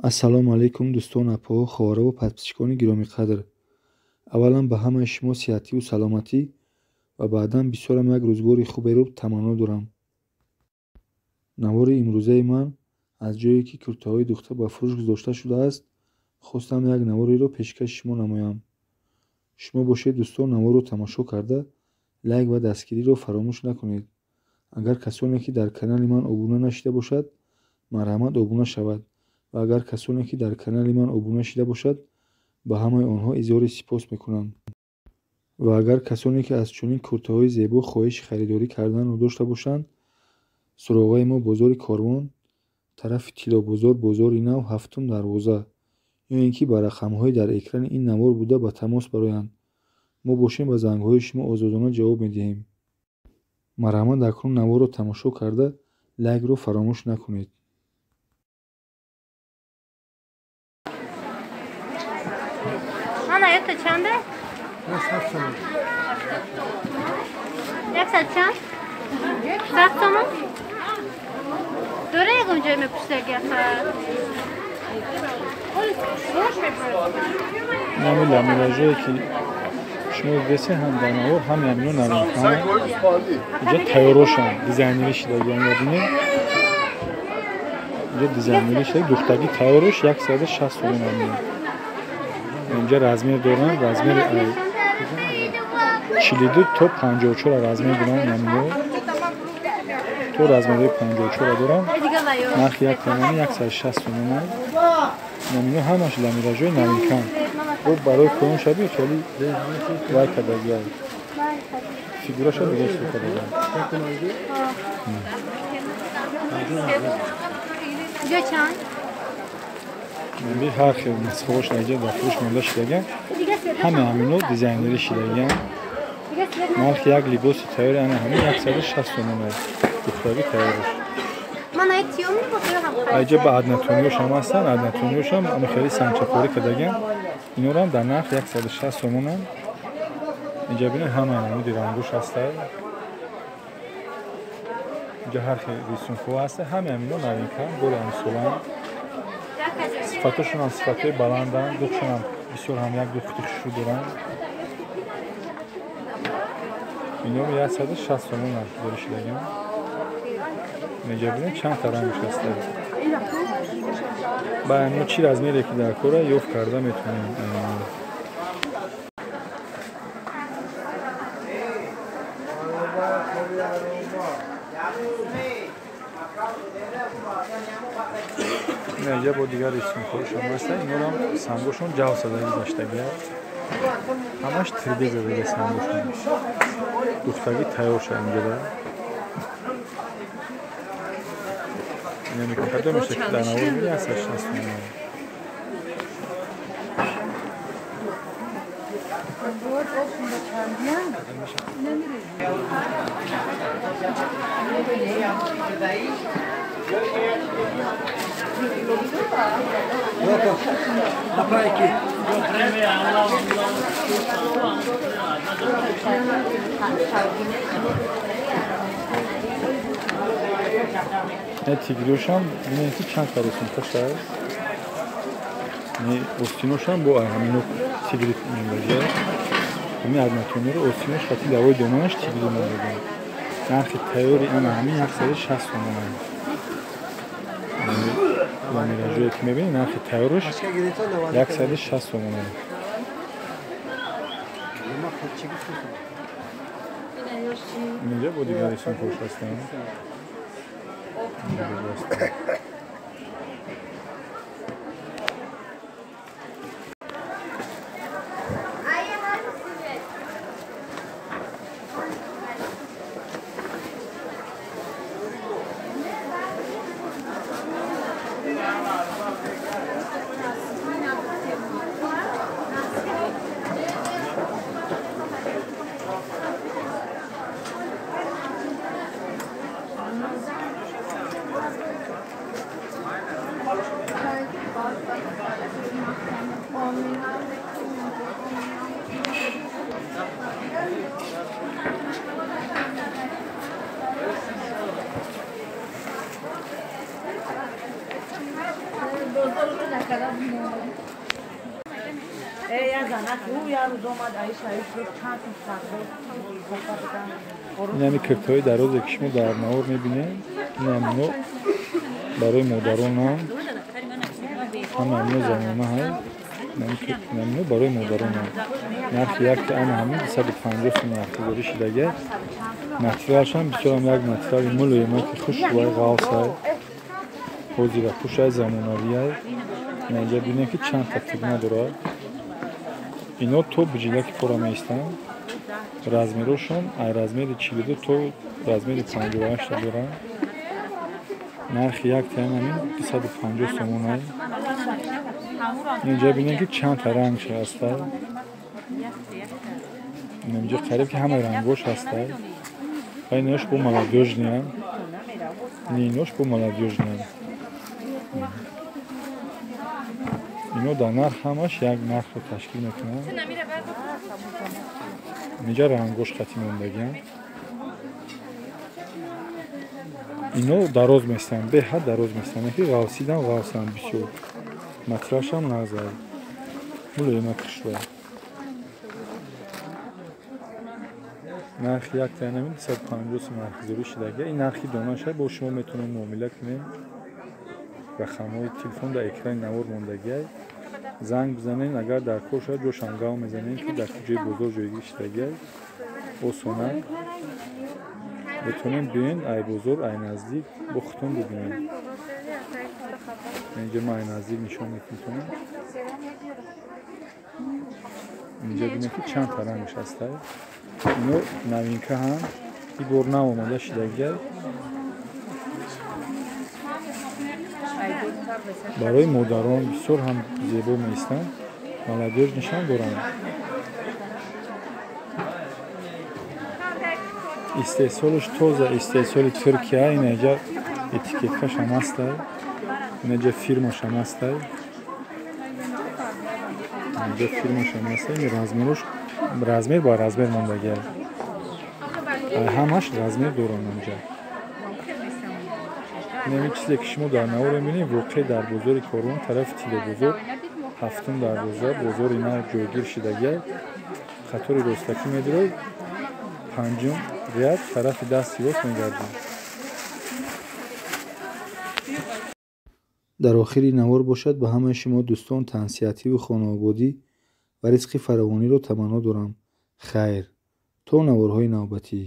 Ассалому алайкум дӯстон, апоҳо, хоҳарову подписчикони гиромиқадр. Аввалан ба ҳамаи шумо сиҳативу саломатӣ ва баъдан бисёрам як рӯзгори хуберо таманно дорам. Навори имрӯзаи ман аз ҷое ки куртаҳои духта ба фурӯш гузошта шудааст, хостам як навореро пешкаши шумо намоям. Шумо бошед дӯстон, наворро тамошо карда, лайк ва дастгириро фаромӯш накунед. Агар касоне ки дар канали ман обуна нашида бошад, марҳамат обуна шавад ва агар касоне ки дар канали ман обуна шида бошад, ба ҳамаи онҳо изҳори сипос мекунам. Ва агар касоне ки аз чунин куртаҳои зебо хоҳиши харидорӣ карданро дошта бошанд, суроғаи мо бозори Корвон, тарафи Тиллобозор, бозори нав, ҳафтум дарвоза, ё ин ки ба рақамҳои дар экрани ин навор буда ба тамос бароянд. Мо бошем ба зангҳои шумо озодона ҷавоб медиҳем. Марҳамат акнун наворро тамошо карда, лайкро фаромӯш накунед. Ана, это чанде? 100 сомон. 100 чанд? 100 сомон? Дора ягон ҷой мепурсаги аха? Нами ламиражое ки шумо дидесе ҳам дар навор, ҳам ямино навинкан. Инҷа тайёрошан, дизайнерӣ шидагиан ябинед. Инҷа дизайнерӣ шида, духтаги тайёрош 160 сомон амин. Инҷа размер доранд, размери 42 то 54 размер доранд намино. То размерҳои 54 доранд. Нархи як томани 160 сомон. Намино ҳамаш ламиражои навинкан. Бо барои поён шаби хеле вай кардагиай. Фигураша дига чиз кардагиай. Ҷо чанд? Би ҳар хел нусхаҳош даҷа дар фурӯш монда шидагиан. Ҳама ҳамино дизайнерӣ шидагиан. Нархи як либоси тайёри ана ҳамин 160 сомон аст. Духтаги тайёраш. Айҷа ба аднатониёш ҳам ҳастанд, аднатониёш ҳам ама хеле санчафорӣ кардагиан. Инора ҳам дар нарх 160 сомонанд. Инҷа бинед ҳама намуди рангош ҳастад. Инҷа ҳар хел рисункҳо ҳастанд, ҳама ҳамино навинкан, бори амсоланд. Сифатошон ҳам сифатҳои баланданд, духшон ҳам бисёр ҳам як духти хушрӯ доранд. Иноро 160 сомон нарх дори шидагиан. Инҷа бинед чанд та рангш ҳастад. Ба мо чӣ размере ки дар кора ёфт карда метавонем. Инҷа бо дигар рисункҳошон ҳастанд. Инорам сангошон ҷав садаги гаштагиа. Ҳамаш 3D задага сангошон. Духтаги тайёр шуда инҷода. Яъне кадомеше ки дар навор мебинед 160 сомон. Не тигриошам бинед ки чанд та рисункаш аст. Остиношам бо ҳамино тигри мондагиа. Ҳамин аднатониро остинош хати лавои доманаш тигри мондагиа. Нархи тайёри ана ҳамин 160 сомон. Ламиражое ки мебинед нархи тайёраш 160 сомон. Инҷа бо дигар рисункҳош ҳастанд. Ин ҳами киртаҳои дарозе, ки шумо дар навор мебинед, ин ҳамино барои модаронам, ҳама ҳамино замона ҳаст. Ҳамино барои модаронам. Нархи якти ана ҳамин 250 сум нархгузорӣ шудагия. Материалшам бисёрам як материали мулоима, ки хушрӯай, ғафсай, ҳозира хушай, замонавиай. Инҷа бинем, ки чанд та тугма дорад. Ино то биҷилаки пора меистанд. Размерошон ай размери 42 то размери 58 доранд. Нархи як таян ҳамин 250 сомонай. Инҷа бинем, ки чанд та рангш ҳастай. Инҷа қариб ки ҳамаи рангош ҳастай. Ва инош бо молодёжныян. Инош бо молодёжныян. Ино дар нарх ҳамаш як нархро ташкил мекунанд. Инҷа рангош қатӣ мондагианд. Ино дароз местанд, беҳад дароз местанд, ки ғафсидан ғафсанд бисёр. Материалшам нағзай, мулоима, хушрӯй. Нархи як таянами 250 сум нархгузорӣ шудагия. Ин нархи донаша, бо шумо метавонед муомила кунед. Рақамҳои телефон дар экрани навор мондагиай. Занг бизанед, агар дар кор шавад, ҷошам гав мезанед, ки дар куҷои бозор ҷойгир шудагиай. Осона метавонед биёед ай бозор, ай наздик бо худтон бибинед. Инҷа ман ай наздик нишон метавонам. Инҷа бинед, ки чанд та рангш ҳастай. Ино новинка ҳам, ин бор нав омода шудагиай. Барои модарон бисёр ҳам зебо меистанд, молодёж нишон доранд. Истеҳсолаш тоза истеҳсоли Туркия. Инаҷа этикеткашам ҳастай, инаҷа фирмашам ҳастай, инҷа фирмашам ҳастай. Ин размерош размер ба размер мондагиай, ҳамаш размер доранд. Инҷа инами чизе, ки шумо дар навор мебинед, воқеъ дар бозори Корвон, тарафи Тилобозор, ҳафтум дарвоза, бозори нав ҷойгир шудагиай. Қатори ростакӣ медироед, панҷум ряд, тарафи дасти рост мегардед. Дар охири навор бошад, ба ҳамаи шумо дӯстон тансиҳативу хонаободӣ ва ризқи фаровониро таманно дорам. Хайр, то наворҳои навбатӣ.